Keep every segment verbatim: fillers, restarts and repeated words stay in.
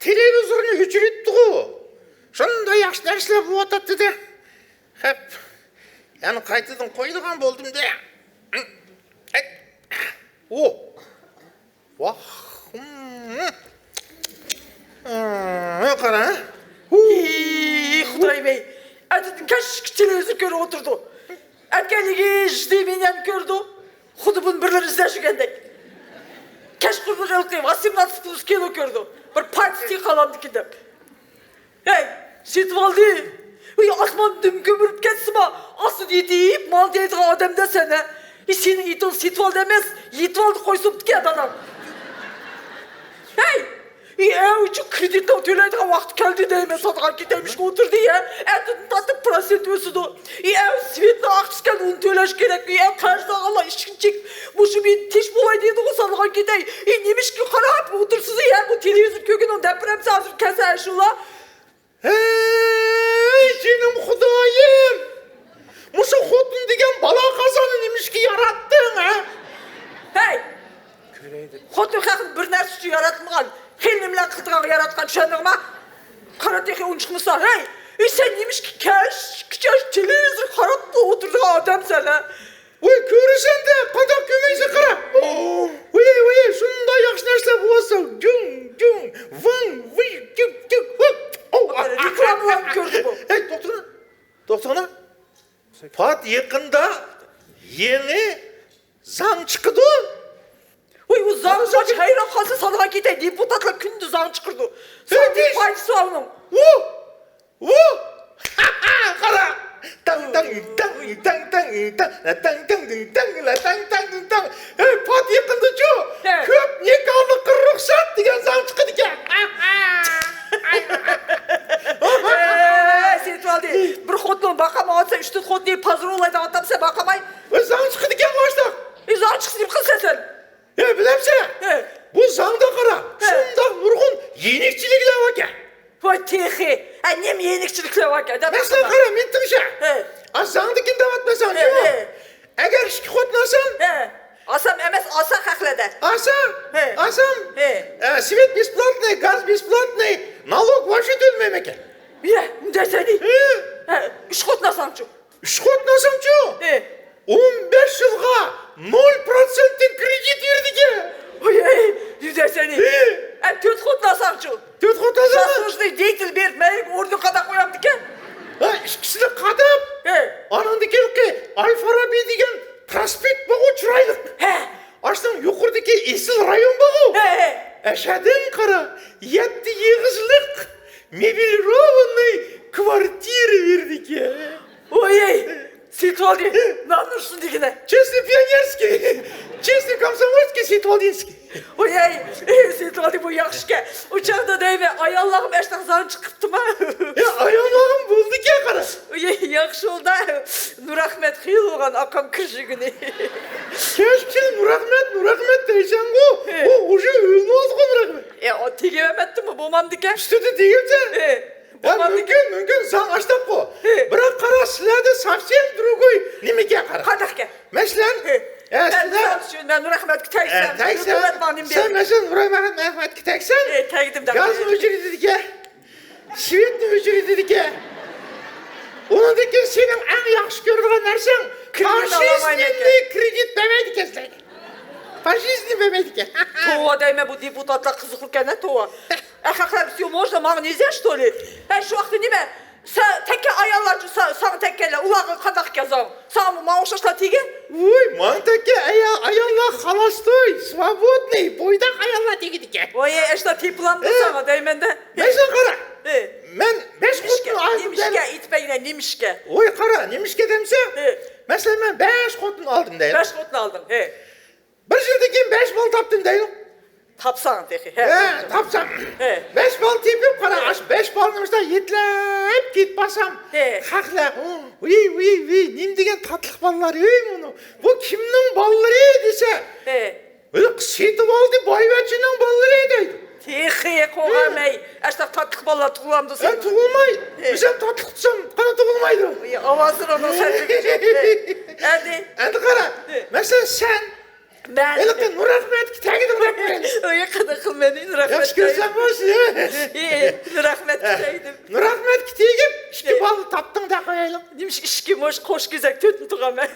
تېلېۋىزورنى ئۆچۈرۈۋېتىپتىغۇ. شۇنداق ياخشى نەرسىلەر بولۇۋاتاتتى-دە. خەپ، يەنە قايتىدىن قويىدىغان بولدۇم-دە. ئۇ. ۋاھ. ھىم. ھە، قارا. ھىي، خۇدايىم-ئەي. ئەتىدىن كەچكىچە تېلېۋىزور كۆرۈپ ئولتۇردى. ئەتكەنلىكى ژدىمىنيەننى كۆردى. خۇددى بۇنى بىرلىرى ئىزدەپ يۈرگەندەك. كەچقۇرۇنلۇق ھېلىقى ۋاسىمناتوف كىنو كۆردى. بىر پارتىيە قالامدىكىن دەپ. ھەي، سېتىۋالدى. ۋاي، ئاسمان دۈم كۆمۈلۈپ كەتسىما، ئاستىدا يېتىپ مال دەيدىغان ئادەمدە سەن ھە. ھېي، سېنىڭ ئېتىڭ سېتىۋالدى ئەمەس، يېتىۋالدى قويسۇپتىكەن داداڭ. ھەي، ھېي، ئەۋچۇ، كرېدىتنىڭ تۆلەيدىغان ۋاقتى كەلدى دەيمەن، ساتىغان كېتەي مۇشۇ ئولتۇردى ھە. ئەتىدىن تارتىپ پىروتسېنت ئۆسىدۇ. ھېي، ئەۋ، سۋېتنىڭ ئاقچىسى كەلدى، ئۇنى تۆلەش كېرەك. ھېي، ئەۋ، قەرز ئالغانلار ئىشىكنى چېكىپ، مۇشۇ مېنى تىش بولاي دەيدىغۇ، ساتىغان كېتەي. ھېي، نېمىشقا قاراپ ئولتۇرسىز ھە، بۇ تېلېۋىزور كۆرگىنىڭ دەپ بېرەمسەن ھازىر كەلسە ئەشۇلا. ھەي، جېنىم خۇدايىم! مۇشۇ خوتۇن دېگەن بالا-قازانى نېمىشقا ياراتتىڭ، ھە؟ ھەي! خوتۇن خەقنى بىر نەرسە ئۈچۈن ياراتمىغان، خېلى نېمىلەر قىلىدىغانغا ياراتقان، چۈشەندىڭما؟ قارا تېخى ئۇنچۇقمىسا، ھەي! ئى، سەن نېمىشقا كەچكىچە تېلېۋىزور قاراپ ئولتۇرىدىغان ئادەمسەن، ھە؟ ۋاي، كۆرىسەن-دە، قانداق كۆرمەيسەن، قارا. ۋاي، ۋاي، شۇنداق ياخشى نەرسىلەر بولسا، جۇڭ، جۇڭ، ۋاڭ، ۋىي، جۇك، جۇك، ۋاڭ. ئاۋ، ئاۋ، ئاۋ. رېكلامىلارنى كۆردى بۇ. ھەي، توختىغىنا، توختىغىنا. پات يېقىندا يېڭى زاڭ چىقىدۇ. ۋاي، ئۇ زاڭ، زاڭ ھەيران قالسا سالغان كېتەي، دېپۇتاتلار كۈندە زاڭ چىقىرىدۇ. ھەي، سالدى، پايدىسى بار ئۇنىڭ. ۋۇ! ۋۇ! قارا! تاڭ، تاڭ، تاڭ، تاڭ، تاڭ، تاڭ، لا تاڭ، تاڭ، دىڭ، تاڭ، لا تاڭ، تاڭ، دىڭ، تاڭ. ھەي، پات يېقىندا چۇ، ھە، كۆپ نىكاھلىققا رۇخسەت دېگەن زاڭ چىقىدىكەن. ھەي، سېتىۋالدى. بىر خوتۇن باقالمايۋاتسا، ئۈچ تۆت خوتۇننى پازىر ئولايدىغان ئاتامسەن باقالماي. ۋاي، زاڭ چىقىدىكەن باشلىق. ئى، زاڭ چىقسا نېمە قىلىسەن سەن؟ ھە، بىلەمسەن؟ ھە. بۇ زاڭدا قارا، ھە، شۇنداق نۇرغۇن يېنىكچىلىكلەر باركەن. ۋاي تېخى، ھە، نېمە يېنىكچىلىكلەر باركەن؟ دەپ مەسىلەن، قارا، مېنى تىڭشا. ھە. ئا، زاڭدىكىن دەۋاتمىساڭ، ھە، جۇمۇ. ھە. ئەگەر ئىككى خوتۇن ئالساڭ. ھە. ئالسام ئەمەس، ئالساق ھەقلەردە. ئالساڭ، ھە، ئالسام، ھە، ئە، سۋېت بېسپلاتنىي، گاز بېسپلاتنىي، نالوگ ۋاژشې تۆلىمەيمەن. ھە، ئۇنداق دېسەيدى. ھە. ھە، ئۈچ خوتۇن ئالساڭچۇ؟ ئۈچ خوتۇن ئالسامچۇ؟ ھە. ئون بەش يىلغا نول پىروتسېنتتىن كرېدىت بېرىدىكەن. ۋاي، ئەي، يۈزەسەنى. ھە. ئە، تۆت خوتۇن ئالساڭچۇ؟ تۆت خوتۇن ئالسام. زاسلۇژنىي دېيتېل بېرىپ، مەيلىگە ئورنىغا قاداق قويامدىكەن؟ ھە، ئىككىسىنى قاداپ، ھە، ئانىڭدىكى ئالفارابى دېگەن پروسپېكت بارغۇ، چىرايلىق. ھە. ئاشۇنىڭ يۇقىرىدىكى ئېسىل رايون بارغۇ. ھە، ھە. ئەشەدىن قارا، يەتتە ئېغىزلىق مېبلىروننىي كۋارتىرا بېرىدىكەن. ۋاي، سېتىۋالدى، نان ئۇرسۇن دېگىنە. چېستنى پىئونېرسكىي، چېستنى كومسومولسكىي، سېتىۋالدىنسكىي. ۋاي، سېتىۋالدى، بۇ ياخشىكەن. ئۇ چاغدا دەيمەن، ئاياللارغىمۇ ئاشۇنداق زاڭ چىقىپتىما؟ يا، ئاياللارغىمۇ بولىدىكەن، قارا. ۋاي، ياخشى بولدى. نۇرئەخمەت خېلى بولغان ئاقام كىرىشىگىنى. كەچكىچە نۇرئەخمەت، نۇرئەخمەت دەيسەنغۇ، ھە، ئۇ ئۇژې ئۆلۈۋالدىغۇ نۇرئەخمەت. ئە، ئۇ تېگىۋەرمەپتىمۇ، بولمامدىكەن. ئۈستىدە تېگىۋەتسە. ھە. ھە، مۇمكىن، مۇمكىن، زاڭ ئاشتاققۇ. ھە. بىراق قارا، سىلەردە ساۋسىيەم دۇرۇگۇي نېمىكەن قارا. قانداقكەن؟ مەسىلەن، ھە، ھە، سىلەر، مەن نۇرئەخمەتكە تەگسەم، ھە، تەگسەم، ھۆكۈمەت ماڭا نېمە سەن بېرىدۇ؟ مەسىلەن، نۇرئەخمەتكە تەگسەڭ، ھە، تەگدىم دەپ، گازنى ئۆچۈرىدىكەن، سۋېتنى ئۆچۈرىدىكەن. ئۇنىڭدىن كېيىن سېنىڭ ئەڭ ياخشى كۆرىدىغان نەرسەڭ، كرېدىت ئالالمايمەن. پاشىزمنى كرېدىت بەرمەيدىكەن سىلەرگە. پاشىزمنى بەرمەيدىكەن. توۋا دەيمەن، بۇ دېپۇتاتلار قىزىقلىقكەن ھە، توۋا. ئەخەقلەر، всё, можно, ماڭا نېزە، что ли؟ ھە، شۇ ۋاقىتتا نېمە؟ سەن تەككەن ئاياللارچۇ، سا-، ساڭا تەككەنلەر، ئۇلارغا قانداق ئىكەن زاڭ؟ ساڭىمۇ ماڭا ئوخشاشلا تېگە؟ ۋوي، ماڭا تەككەن ئايا-، ئاياللار خالاستوي، سۋابودنىي، بويداق ئاياللار تېگىدىكەن. ۋوي، ئەشۇنداق تېپىلامدۇ ساڭا دەيمەن-دە. مەن ساڭا قارا. مەن بەش خوتۇن ئالدىم دەيمەن. نېمىشكە؟ ئېيتىپ بەرگىنە، نېمىشكە؟ ۋوي، قارا، نېمىشكە دەمسەن؟ مەسىلەن، مەن بەش خوتۇن ئالدىم دەيلى. بەش خوتۇن ئالدىڭ، ھە. بىر يىلدىن كېيىن بەش بالا تاپتىم دەيلى. تاپساڭ تېخى، ھە. ھە، تاپسام. ھە. بەش بالا تېپىپ، قارا، ھە، ئاشۇ بەش بالىنى مۇشۇنداق يېتىلەپ كېتىپ بارسام، ھە، خەقلەر، ۋىي، ۋىي، ۋىي، نېمە دېگەن تاتلىق بالىلار، ھەي، مۇنۇ. بۇ كىمنىڭ بالىلىرى دېسە، ھە، ھېلىقى سېتىۋالدى بايۋەچچىنىڭ بالىلىرى دەيدۇ. تېخى قوغامەي، ھە، ئاشۇنداق تاتلىق بالىلار تۇغۇلامدۇ سېنىڭ؟ تۇغۇلماي. ھە. بىز ھەم تاتلىق تۇتسام، قانداق تۇغۇلمايدۇ؟ ئاۋازلىرىڭنىڭ سەتلىكى. ئەمدى. ئەمدى قارا، ھە، مەسىلەن، سەن مەن ھېلىقى نۇرئەخمەتكە تەگدىڭ دەپ قويايلى. ئۆي قىدىق قىلمىدى، نۇرئەخمەت. ياخشى كۆرسەڭ بولسا. ئى، نۇرئەخمەتكە تەگدىم. نۇرئەخمەتكە تېگىپ ئىككى بالىنى تاپتىڭ دەپ قويايلى. نېمىش ئىككى مۇش قوش كېزەك تۆتنى تۇغامەن.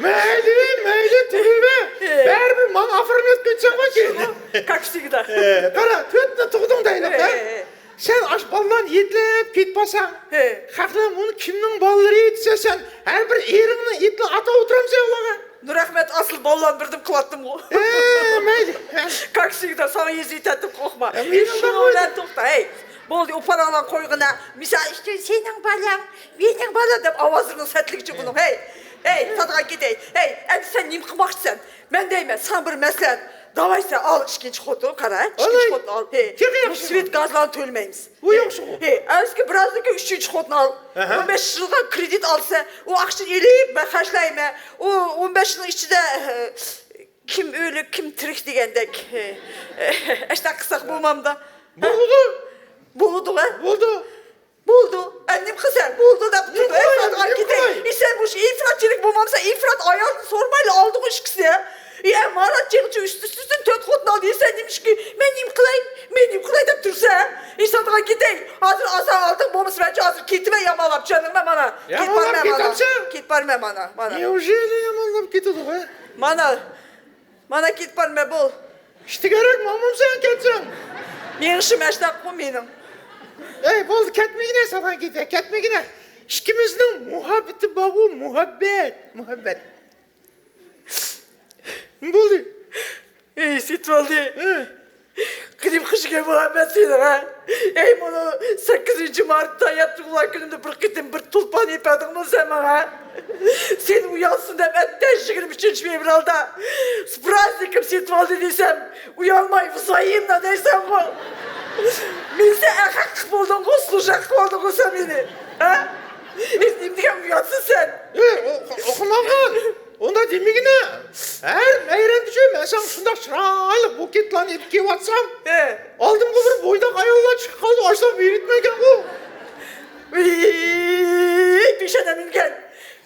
مەيلى، مەيلى، تۇرۇۋەر. ئى. بەرىبىر ماڭا ئافىرىن ئېيتقىنىچە قوي كېيىن. كاكسىكدا. ئى، قارا، تۆتنى تۇغدۇڭ دەيلى. ئى، ئى. سەن ئاش بالىلارنى يېتىلەپ كېتىپ قالساڭ، ھە، خەقلەر بۇنى كىمنىڭ بالىلىرى دېسە، سەن ھەر بىر ئېرىڭنى يېتىلەپ ئاتاپ ئولتۇرامسەن ئۇلارغا؟ نۇرئەخمەت ئاسىل بالىلارنى بىردىن قىلىۋاتتىمغۇ. ھە، مەيلى. كاكسىكدا ساڭا يېزىۋېتەتتىم، قورقما. ھە، مېنىڭ شۇنىڭ بىلەن توختا، ھەي. بولدى، ئۇ پاراڭلارنى قويغىنا. مىسال ئۈچۈن، سېنىڭ بالاڭ، مېنىڭ بالا دەپ ئاۋازلىرىنىڭ سەتلىكىچە بۇنىڭ، ھەي. ھەي، ساتىدىغان كېتەي. ھەي، ئەمدى سەن نېمە قىلماقچىسەن؟ مەن دەيمەن، ساڭا بىر مەسلىھەت. داۋاي سەن ئال ئىككىنچى خوتۇن، قارا، ئىككىنچى خوتۇن ئال. ھە. تېخى ياخشى. سۋېت گازلارنى تۆلىمەيمىز. ئۇ ياخشىغۇ. ھە، ئەزكى بىرازدىن كېيىن ئۈچىنچى خوتۇن ئال. ئەھە. ئون بەش يىلغا كرېدىت ئالسا، ئۇ ئاقچىنى ئېلىپ مەن خەجلەيمەن. ئۇ ئون بەش يىلنىڭ ئىچىدە، ھە، كىم ئۆلۈك، كىم تىرىك دېگەندەك. ھە. ئەشۇنداق قىلساق بولمامدا؟ بولىدۇ. بولىدۇ، ھە؟ بولىدۇ. بولدى، ئەمدى نېمە قىلىسەن؟ بولدى دەپ تۇرىدۇ. ئەي، ساتقان كېتەي. ئى، سەن مۇشۇ ئىپراتچىلىق بولمامسەن، ئىپرات ئايالدىن سورىمايلا ئالدىغۇ ئىككىسى. ئى، ئەي، مارات جىغچى ئۈستى-ئۈستىدىن تۆت خوتۇن ئالدى. سەن نېمىشقا، مەن نېمە قىلاي، مەن نېمە قىلاي دەپ تۇرسەن؟ ئى، ساتقان كېتەي. ھازىر ئازان ئالدىڭ بولمىسا، مەنچۇ ھازىر كېتىمەن يامانلاپ، چۈشەندىڭمۇ مانا؟ كېتىپ بارىمەن مانا. كېتىپ بارىمەن مانا، مانا. نېۋژېلى يامانلاپ كېتىدىغۇ؟ مانا. مانا كېتىپ بارىمەن، بول. ئىشتىگەرەك ماڭمامسەن كەتسەڭ؟ مېڭىشىم ئەشتاققۇ مېنىڭ. ئەي، بولدى، كەتمىگىنە، ساڭا كېتە، كەتمىگىنە. ئىككىمىزنىڭ مۇھەببىتى بارغۇ، مۇھەببەت، مۇھەببەت. بولدى. ئەي، سېتىۋالدى. ھە. قېنىم خۇشكەن مۇھەببەت سېنىڭ، ھە؟ ئەي، مانا سەككىزىنچى مارتتا يەتتە تۇغۇلغان كۈنۈمدە بىر قېتىم بىر تۇلپار ئېلىپ بەردىڭمۇ سەن ماڭا؟ سېنى ئۇيالسۇن دەپ ئەتە يىگىرمە ئۈچىنچى فېۋرالدا پرازنىكىم سېتىۋالدى دېسەم، ئۇيالماي ۋىزايىمنا دەيسەنغۇ. مېنى سەن ئەخەق قىلىپ بولدۇڭغۇ، سۇژەق قىلىۋالدىڭغۇ سەن مېنى، ھە؟ ئى، نېمە دېگەن ئۇياتسىز سەن؟ ئى، ئو-، ئوخۇمىغان. ئۇنداق دېمىگىنە. ھەر مەيرەمدىچۇ مەن ساڭا شۇنداق چىرايلىق بۇكېتلارنى ئېلىپ كېلىۋاتسام، ھە، ئالدىمغا بىر بويداق ئاياللار چىقىپ قالدى، ئاشۇلار بېرىتمىگەنغۇ. ۋىي، پېشانە مىنگەن.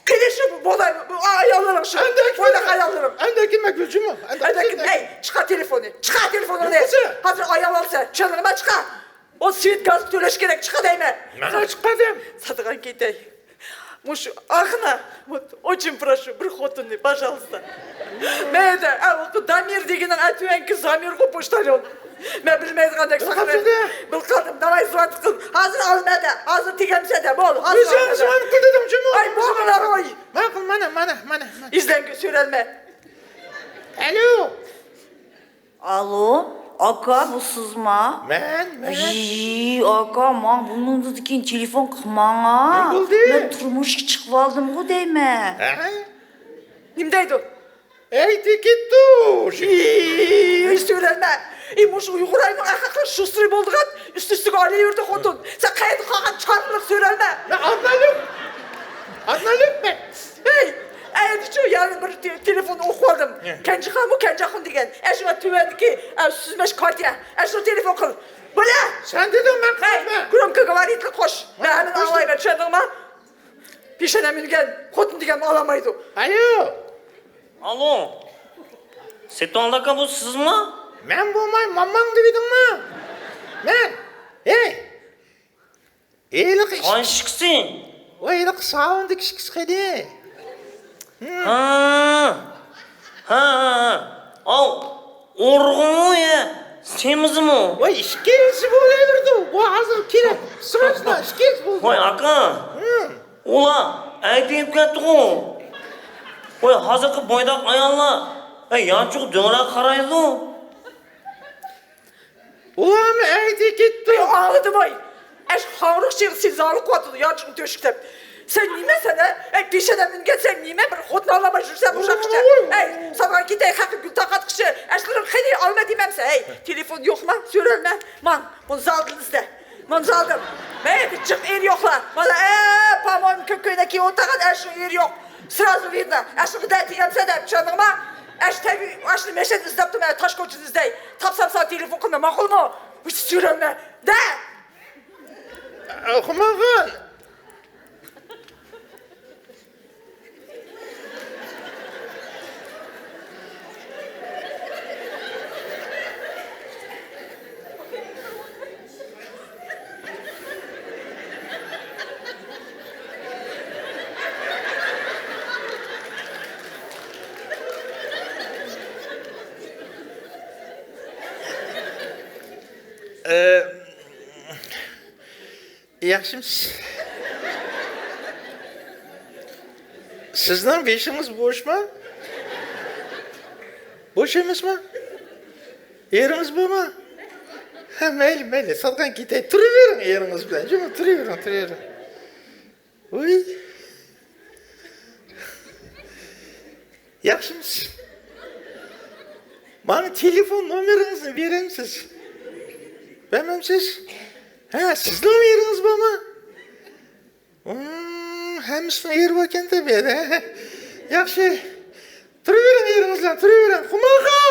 قېنى شۇ بولاي، بۇ ئاياللىرىڭ شۇ. ئەمدى بويداق ئاياللىرىڭ. ئەمدى كىم گۈلجۈمە؟ ئەمدى كىم؟ ھەي، چىقار تېلېفوننى. چىقار تېلېفوننى. چىقار. ھازىر ئايال ئالسا، چىقىڭلار، چىقار. ئۇ سۋېت گاز تۆلەش كېرەك، چىقار دەيمەن. مەن چىقمىدىم. ساتىدىغان كېتەي. مۇشۇ ئاخنا، очень прошу، بىر خوتۇننى، пожалуйста. مەيدە، ئە، ئۇ دامىر دېگىنىڭ ئەتىۋەنكى زامىرغۇ، پوچتاليون. مەن بىلمەيدىغاندەك ساقلاپ. بىل قالدىم، داۋاي، زىۋان قىل. ھازىر ئال مەدە، ھازىر تېگەمسەدە، بول، ھازىر ئال مەدە. زىۋان قىل دېدىمچۇ، مانا. ئاي، بولمىلا، روي. ماقۇل، مانا، مانا، مانا، مانا. ئىزدەڭگە سۆرەلمە. ئالو. ئالو، ئاكا، بۇ سىزما؟ مەن، مەن. يى، ئاكا، ماڭا بۇنىڭدىن كېيىن تېلېفون قىلماڭا. نېمە بولدى؟ مەن تۇرمۇشقا چىقىۋالدىمغۇ دەيمەن. ھە؟ نېمە دەيدۇ؟ ئەيدىكىتۇ! يى، سۆرەلمە. ئى، مۇشۇ ئۇيغۇر ئاينىڭ ئەخەقلىرى شۇسترى بولىدىغان، ئۈستى-ئۈستىگە ئالىۋېرىدۇ خوتۇن. سەن قەيەردە قالغان چارلىق سۆرەلمە. مەن ئادنانلىق. ئادنانلىق مەن. ھەي، ئەيدىچۇ، يەنە بىر تې-، تېلېفون ئوقۇپ ئالدىم. يە. كەنجىخانمۇ، كەنجىخان دېگەن. ئەشۇ تۆۋەندىكى، ئە، سۈزمەش كارتىيە. ئەشۇ تېلېفون قىل. بولە! سەن دېدىڭ، مەن قىلىمەن. گرومكوگوۋارىتلىق قوش. مەن ھەممىنى ئاڭلايمەن، چۈشەندىڭما؟ پېشانە مىنگەن خوتۇن دېگەننى ئالالمايدۇ. ئالو! ئالو! سېتىۋالدى ئاكا، بۇ سىزما؟ مەن بولماي، ماماڭ دېۋىدىڭما؟ مەن! ھەي! ھېلىقى ئىش-، قايسى ئىككىسى؟ ۋاي، ھېلىقى ساۋۇندىكى ئىككىسى قېنى؟ ھا. ھا، ھا، ھا. ئاۋ، ئورغۇمۇ يا سېمىزمۇ؟ ۋاي، ئىككىلىسى بولۇۋېرىدۇ. بۇ ھازىر كېلە. سىڭىشما، ئىككىلىسى بولدى. ۋاي، ئاكا. ھە. ئۇلار ئەيدىپ كەتتىغۇ. ۋاي، ھازىرقى بويداق ئاياللار، ھەي، يانچۇق دۆڭرەك قارايدۇ. ئۇلارمۇ ئەيدىپ كەتتى. ئاي، ئاڭلىدىم ئاي. ئەش خاڭرۇق چېغى سېنى زارلىق قىلىۋاتىدۇ، يانچۇقنى تۆشۈكلەپ. سەن نېمە سەن، ھە؟ ئەي، پېشانە مىنگەن سەن نېمە؟ بىر خوتۇن ئالالماي يۈرسەن ئوشاققىچە. ئەي، ساتىدىغان كېتەي، خەققە گۈل تارقاتقۇچە. ئەشلىرىڭ قېنى، ئالما دېمەمسەن؟ ئەي، تېلېفون يوقما؟ سۆرەلمە. ماڭ، بۇنى زالدىن ئىزدە. مانا زالدىم. مەن جىق ئېرى يوقلا. مانا، ئە، پامون كۆك كۆينەك كىيىپ ئولتۇرغان ئەشۇ ئېرى يوق. سرازۇ ۋىدنا. ئەشۇ غىدە دېگەنسەن دەپ، چۈشەندىڭما؟ ئەش تەبىئىي، ئەشنى مەشەدە ئىزدەپتۇ، مەن تاش كوچىدا ئىزدەي. تاپسام ساڭا تېلېفون قىلىمەن، ماقۇلمۇ؟ ھېچ سۆرەلمە. دە! ئوخۇمىغان. ياخشىمۇسىز؟ سىزنىڭ بېشىڭىز بوشمۇ؟ بوش ئەمەسمۇ؟ ئېرىڭىز بارمۇ؟ ھە، مەيلى، مەيلى، سالغان كېتەي. تۇرۇۋېرىڭ ئېرىڭىز بىلەن. جۇمۇ، تۇرۇۋېرىڭ، تۇرۇۋېرىڭ. ۋۇي. ياخشىمۇسىز؟ ماڭا تېلېفون نومېرىڭىزنى بېرەمسىز؟ بەرمەمسىز؟ ھە، سىزنىڭ ئېرىڭىز بارمۇ؟ ھىم، ھەممىسىنىڭ ئېرى باركەن تەبىئەت، ھە؟ ياخشى. تۇرۇۋېرىڭ ئېرىڭىز بىلەن، تۇرۇۋېرىڭ. قۇماخا!